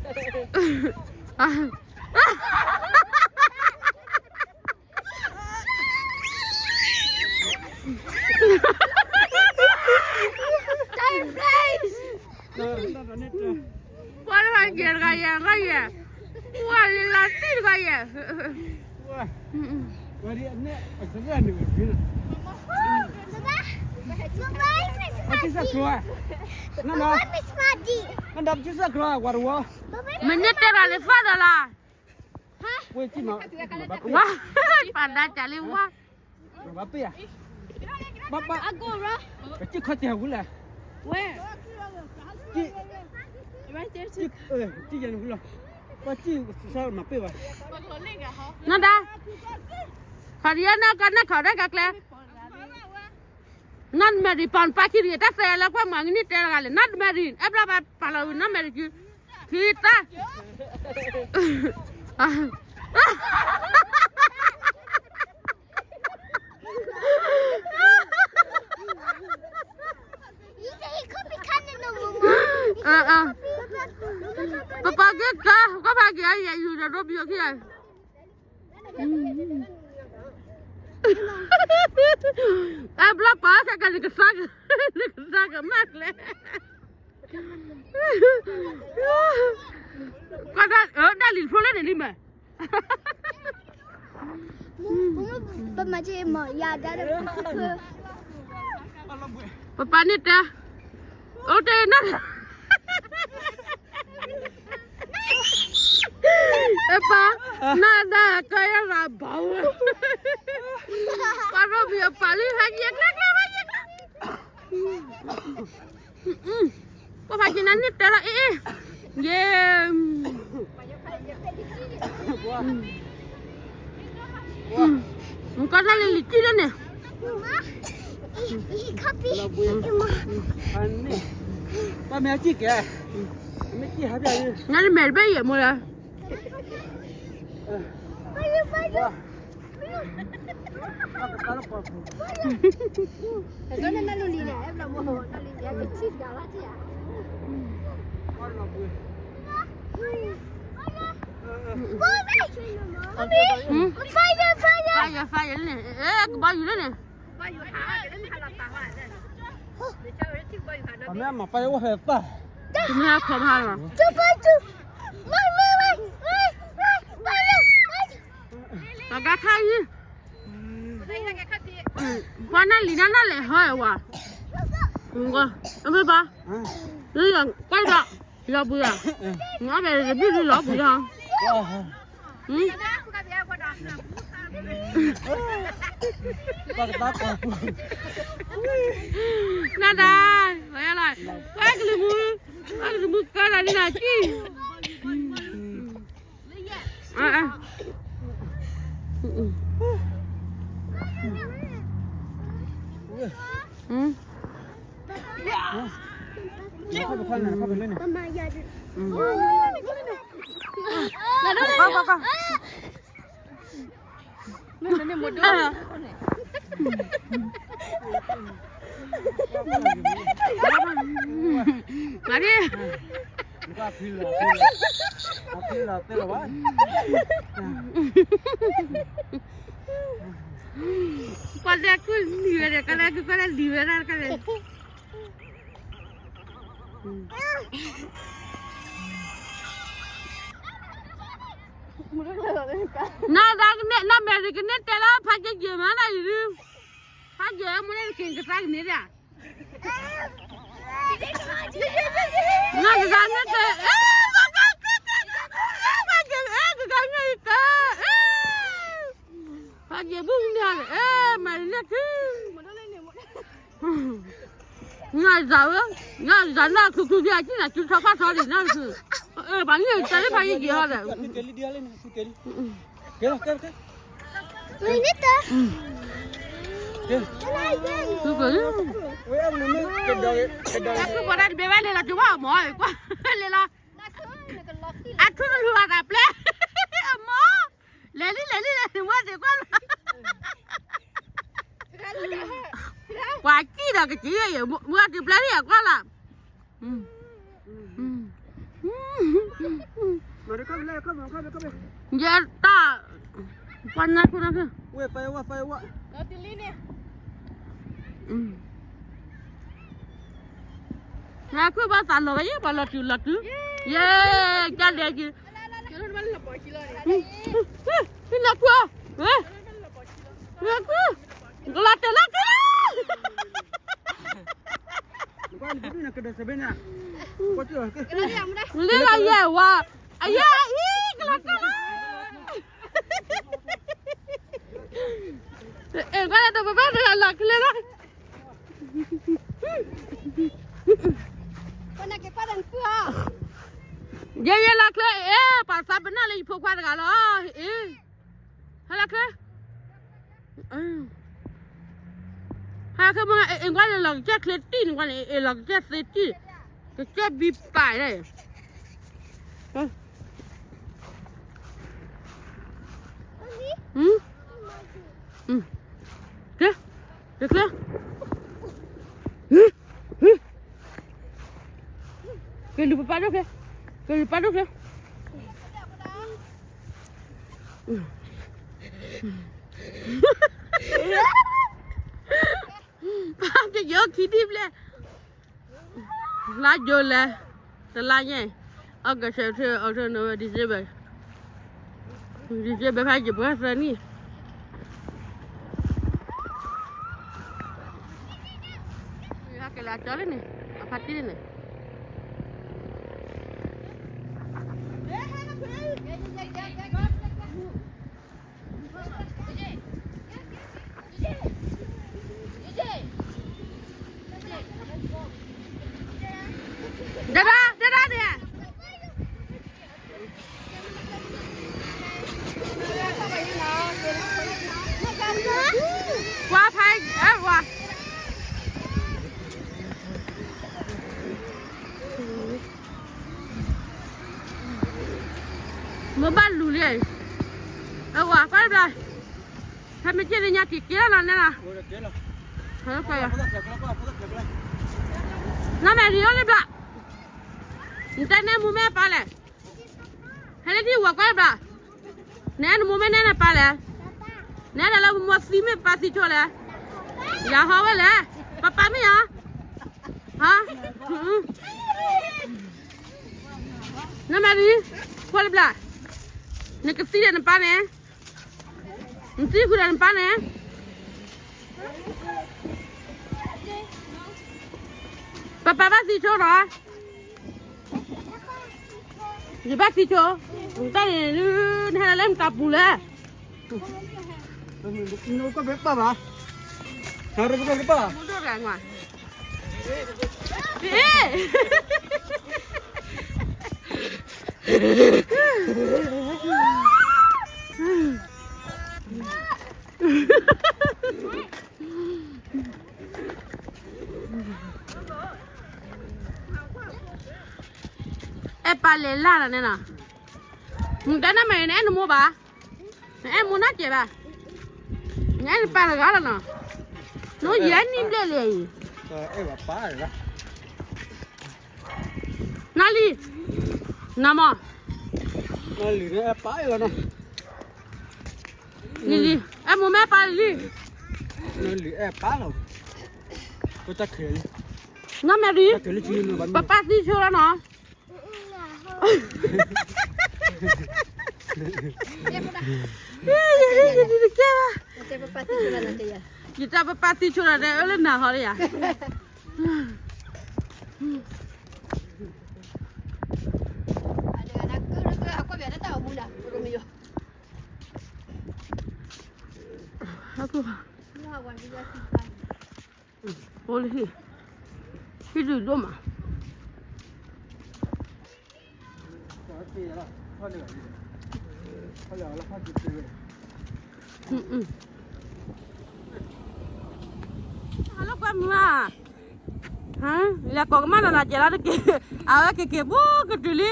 ပှၤတဂၤယဲၢ်တဂၤယဲၢ်တဂၤယဲၢ်, ပှၤလၢလၢတံၢ်တဂၤယဲၢ်, မ့ၢ်န့ၢ်တဲရၤလၢသီဒီးလီၤ. ဝါ, ပှၤဒါကးလံဝါ, ဘၣ်ပ့ၢ်ဧါ, ဘၣ်ဘၣ်, ပစံၣ်ခီတ့ၢ်ဟးဝံၤလဲၣ်, စံၣ်, စံၣ်ယဲၢ်နဝံၤလီၤ, ပစံၣ်စၢ်မၤပ့ၢ်ဘၣ်, နဒါ, ခီဒံးနကနၢ်ခီဒၣ်ကကျဲ နီၢ်မဲရံၤပီၢ်ပာ်ခံတဂ့ၤ တၢ်သဲလၢကွၢ်မၤကနံၣ်တဲတဂၤလဲၣ် နီၢ်မဲရံၤ အဲၣ်ဘျီဘၣ်ပာ်လီၤဝံၤ နီၢ်မဲရံၤကု ခံသၢ ပပာ်က့ၤကါ ကဘၣ်က့ၤအံၤ ယူၤဒီးဒိဘံၣ်အခံဂၤ အဘျီပာ်ခဲကနကသါက နကသါကမၣ်ကျဲ ကဒၣ်လံၤဖိလၢန့ၣ်လံမး ပမၤက့ၤမီၤယၤဒါဒီး ပပာ်န့ၣ်တဲ အိၣ်တဲန အပၢ် နဒၣ်ကယဲၢ်လၢဘၣ်ဝဲ ပှၤရိဘံၣ်အပာ်လံ ဟဲက့ၤကျဲကျဲ ဟဲက့ၤကျဲ ပှၤဖးက့ၤနၤန့ၣ်တဲလီၤအ့ၣ်အ့ၣ် ယဲ နကနၣ်လံလံၤကံၢ်လၢန့ၣ် ပှၤမ့ၢ်အကံၢ်ကဲ နတမဲာ်တဘ့ၣ်ယဲၢ်မိၢ်လၢ Fire, fire လၢန့ၣ် အဲ ကဘီယူၤလၢန့ၣ် အမ့ၢ်မၤ fire ဝဲဖဲပၢ် တမ့ၢ်အခီၣ်ဖးလီၤ တဂၤခါအံၤ ပှၤနၢ်လံၤနၢ်နၢ်လဲၤဟီဝဲ အမ့ၢ်ပၢ် ကွၢ်ဒီး လီၤဘှံးဧါ နအီၣ်ဘဲတဘျုးလီၤဘှံးဧါ နဒၣ် ပှၤကလုာ်မူ ပှၤကလုာ်မူကၢလီၤလံနၤကံၢ် မၤဒ် ပှၤလဲၤကုၢ်လံၤဝဲဒၣ် ကလဲၤကုၢ်ကလဲၤလံၤဝဲဒၣ်တကလဲၤ နဒၣ်ကန့ၣ် နမဲာ်တကန့ၣ်တဲလီၤ ဖးက့ၤက့ၤမးနအံၤဒုး ဖးက့ၤမ့ၢ်န့ၣ်တက့ၤကသးကန့ၣ်ဒၣ် နကသးန့ၣ်တဲ အဲ ဖးက့ၤ အဲ ကသးန့ၣ်တဲ အဲ ဖးက့ၤဘုၣ်န့ၣ် အဲ မဲာ်တန့ၣ်တဲ နစးဝဲ နစးနခုခုက့ၤအကံၢ်နၤ စုထီခီၣ်ထီဒံးနခု ပှၤန့ၣ်တဲလၢဖးယံၤက့ၤဟီဒီး ပှၤဒၣ်တဘဲဘၣ်လဲၤလီၤက့ၤဝဲအမိၢ် ကွၢ်လဲၤလီၤ အထူတလူၤအသးပျဲ အမိၢ် လဲၤလံ လဲၤလံ လဲၤလံကွၢ်လီၤ ပှၤကံၢ်ဒီးကက့ၤ မုၢ်အက့ၤပျဲလံအကွၢ်လီၤ ယတၢ်, ပှၤနၢ်ခိနၢ်ခိ, နၢ်ခိဘၣ်သးလီၤဝဲယဲ ပှၤလီၤတုၤလီၤတုၤ, ယဲ, ကလဲၤက့ၤ, နၢ်ခိ, နၢ်ခိ, ကလီၤတဲာ်လီၤတဲာ်လီၤ လ့လီၤယဲဝါ, အယဲအံၤ ကလီၤတဲာ်လီၤ, အဲ ကွၢ်လၢတပပၢ်တဂၤလီၤကလၢလီၤ, ယဲယဲလီၤချၢ, အဲ ပှၤသးပ့ၤနီၣ်လၢယဖိခွါတဂၤလီၤ, အဲ ဟဲလီၤချၢ ဟဲလီၤချၢမ့ၢ် အဲ ကွၢ်လၢလီၤကစၢၢ်ချ့တံၢ်န့ၣ် ကွၢ်န့ၣ် အဲ လီၤကစၢၢ်သ့တံၢ်, ကစၢၢ်ဘံပာ်လဲၣ်, ကဲ, ကဲ, ကဲလူၤပပၢ်ဒိၣ်ကဲ, ကဲလူၤပၢ်ဒိၣ်ကဲ ပၢ်ကယီခံဒံၣ်ဘျဲၣ်, လါယိၤလဲၣ်, တလါညါ, August, September, October, November, December, December ဖဲယပှဲၤသၢနံၣ်, ဟဲက့ၤလၢအကၠီလံန့ၣ်, အဖါတံၢ်န့ၣ် ဒဒါ, ဒဒါန့ၣ်, ကွၢ်ဖဲ, အဲ ဝါ မ့ၢ်ဘၣ်လူၤလံ, အဝၤကွၢ်တဘျီ, ဖဲမ့ၢ်က့ၤလၢညါက့ၤက့ၤလီၤလီၤနဲလီၤ, နီၢ်မဲာ်ရံၤအိၣ်လံဘျီ, နတဲနဲမူမ့ၢ်ပၢ်လဲၣ်, ဟဲလၢဒ်ဝၤကွၢ်တဘျီ, နဲနမူမ့ၢ်နဲနပၢ်လဲၣ်, နဲဒၣ်လၢမူသံမ့ၢ်ပၢ်သံဆိလဲၣ်, ယၤဟီဝဲလဲၣ်, ပပၢ်မ့ၢ်ယၤ ဟါ, နမၤဒ်, ကွၢ်တဘျီ, နကသံဒီးနပၢ်န့ၣ်, နသံဃုာ်ဒီးနပၢ်န့ၣ်, ပပၢ်ဘၣ်သံဆိနီၤ, ယဘၣ်သံဆိ, တၢ်န့ၣ်, နဟဲလၢနတၢ်ပူၤလဲၣ် နကဘၣ်ပၢ်ဘၣ်, နကဘၣ်ပၢ်ဘၣ်, အဲၣ်ပၢ်လဲၤလၢ်လီၤန့ၣ်နီၤ, မုၢ်တနၢ်မဲာ်န့ၣ် အဲၣ်နမိၢ်ဘၣ်, နအဲၣ်မိၢ်နီၢ်ကဲဘၣ်, နအဲၣ်နပၢ်တဂၤလီၤနီၤ, နအိၣ်ယဲၢ်နံၣ်ဘျဲၣ်လံအံၤ, နလံ, နမီၢ်, လံလံ, အဲၣ်မိၢ်မ့ၢ်ပၢ်လံ, နမဲာ်ရံ, ပပၢ်သံဆိလီၤနီၤ ယတကဲဘၣ်, ယတၢ်ပပၢ်သံဆိလီၤဒီး အၢလၢနၤဟီလၢယၤ, အိၣ်လၢဟံၣ်, ဟံၣ်ဒုးဒိၣ်မး, ဟဲလီၤကွၢ်မုၢ်ဧါ, လဲၤကိးကမၣ်နီၤနီၤ ကဲလီၤတက့ၢ်, အဝဲက့ၤက့ၤဘူးကတုၤလံ,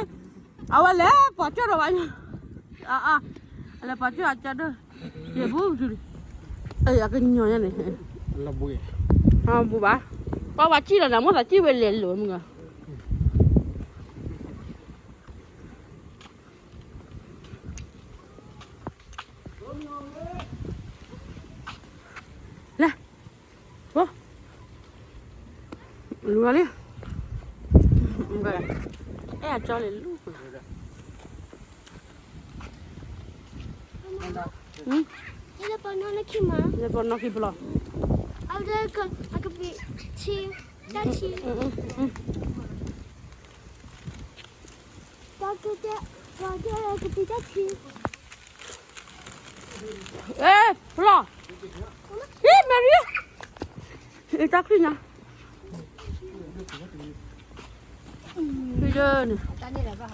အဝဲလဲၤပိာ်ကၠိၣ်ဒီးဝဲ, အလဲၤပိာ်ကၠိၣ်အကၠီဒိၣ်, က့ၤဘူးကတုၤလံ, အကညီညါန့ၣ်, ဘူးဘၣ်, ပှၤဝဲကံၣ်လီၤနၤ မိၢ်သးကံၣ်ဝဲလဲၤလိာ်မုၢ်ဂၤ အ လူၤလီၤလံ, အဲၣ်အကၠီလံလူၤ, လၢပနီၢ်ခံမး, လၢပနီၢ်ခံပလီၢ်, အကပံးဆံ, တၢ်ဆံ, ကပံးတၢ်ဆံ. အဲ ဖျီၣ်, ဟ့ၣ် Mary, တၢ်ချံညါ, ဖံဒၢန့ၣ်, ဘၣ်က့ၤက့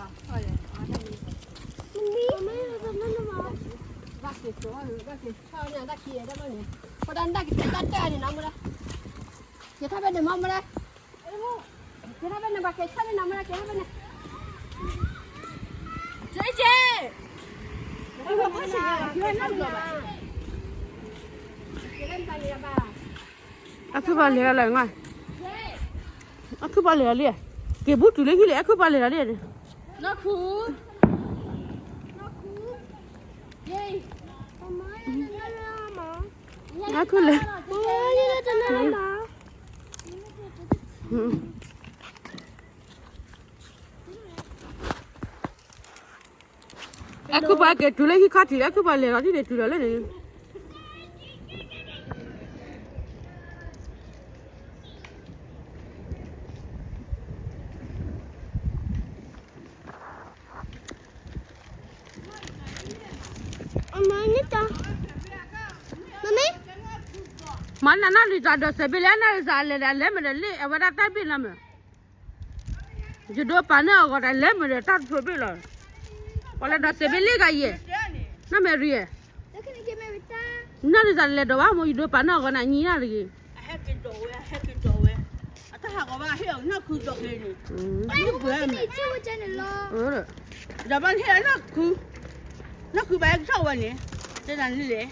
ၤတၢ်တၢၢ်န့ၣ်နီၤမူဒါ, က့ၤထီၣ်ဖဲန့ၣ်မးမူဒါ, က့ၤထီၣ်ဖဲန့ၣ် ဘၣ်က့ၤဆၣ်န့ၣ်နီၤမူဒါ, က့ၤထီၣ်ဖဲန့ၣ် က့ၤက့ၤ အဖုပှၤလဲၤဂၤလၢ, အဖုပှၤလဲၤဂၤလံ, က့ၤဘူးတုၤလၢဟံၣ်လံ အဖုပှၤလဲၤဂၤလံ, နီၢ်ခူ, အဖုလဲၤ အဖုပှၤက့ၤတုၤလၢဟံၣ်ခီၣ်ထံး အဖုပှၤလဲၤလီၤဒ်န့ၣ် တုၤလီၤလၢန့ၣ်, မ့ၢ်နနၢ်ရံၣ်တၢ်ဒီးစဲးဘ့ၣ်လၢ နၢ်ရံၣ်တၢ်လဲၤဒီးလဲၤမ့ၢ်ဒီးလ့ၣ် အဝဲဒၣ်တၢ်ဘ့ၣ်လီၤမ့ၢ်, ယဒိပာ်န့ၢ်အဂီၢ်တၢ်လဲၤမ့ၢ်ဒီးတၢ်တဖျိဘ့ၣ်လီၤ, ပှၤလဲၤဒီးစဲးဘ့ၣ်လ့ၣ်ဂၤယဲၢ်, နမ့ၢ်ရံၣ်, နၢ်ရံၣ်တၢ်လဲၤဒီးဘၣ်မိၢ် ယဒိပာ်န့ၢ်အဂီၢ်န့ၣ် အညံၤနၢ်တဂ့ၤ, အဟဲက့ၤဒီးဝဲ အဟဲက့ၤဒီးဝဲ, အတၢ်ဟးဂီၤဘၣ်ဟ့ၣ်အီၤ နၢ်ခူဒီးက့ၤန့ၣ်, ဘၣ်န့ၣ်ဟ့ၣ်အီၤ နၢ်ခူ, နၢ်ခူဘၣ်ဟဲကထီၣ်ဝဲန့ၣ်, တဲနၤန့ၣ်လဲၣ်,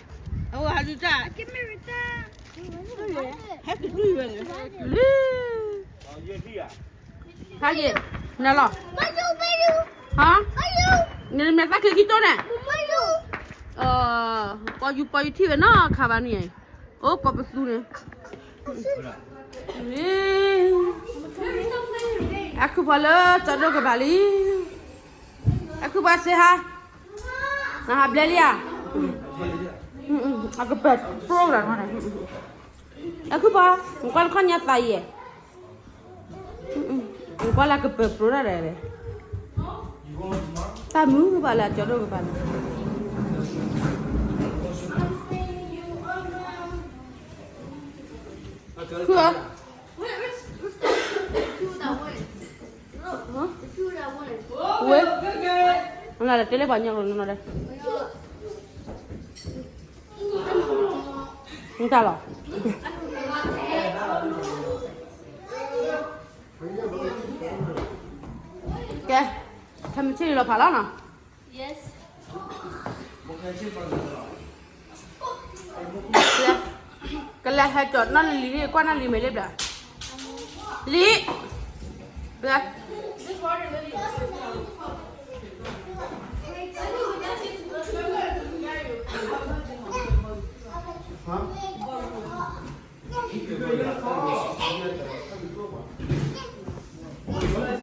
အဝဲဟးဒုတၢ်, ဟဲက့ၤတွံၢ်ဝဲန့ၣ်, လံ, ဟါယ့ၣ်, နလီၤ, ဟါ, နမ့ၢ်သးခုခံတိၢ်န့ၣ်, ပီယူၤပီယူၤထံၣ်ဝဲနီၢ်ခါဘၣ်န့ၣ်, အိၣ်ကိးပသူန့ၣ်, အခုၣ်ဖီလၢကၠီဒိၣ်ကဘၣ်လံ, အခုၣ်ဖီစ့ဟါ, နဟးဘျဲလံဧါ, အကပၢၤပြိလီၤ, အခုၣ်ဖီ, နကွၢ်လၢခီၣ်ညါသးယဲၢ် နကွၢ်လၢကပၢၤပြိတၢ်ဒီး, တၢ်မုာ်ဘၣ်လၢအကၠီဒိၣ်ကဘၣ်န့ၣ်, ခုၣ်ဧၢ, ဝဲ, နလၢတဲလၢပှၤညီကျိာ်နီၤဒီး, နတၢ်လီၤ ကဲ, ခဲမုၢ်ဆ့ၣ်လီၤဖးလီၤနီၤ, ကလဲၤဟဲကၠီၤနီၢ်လံၤလံၤ ကွၢ်နီၢ်လံၤမဲာ်လံဘျီ, လံၤ, ဘျီ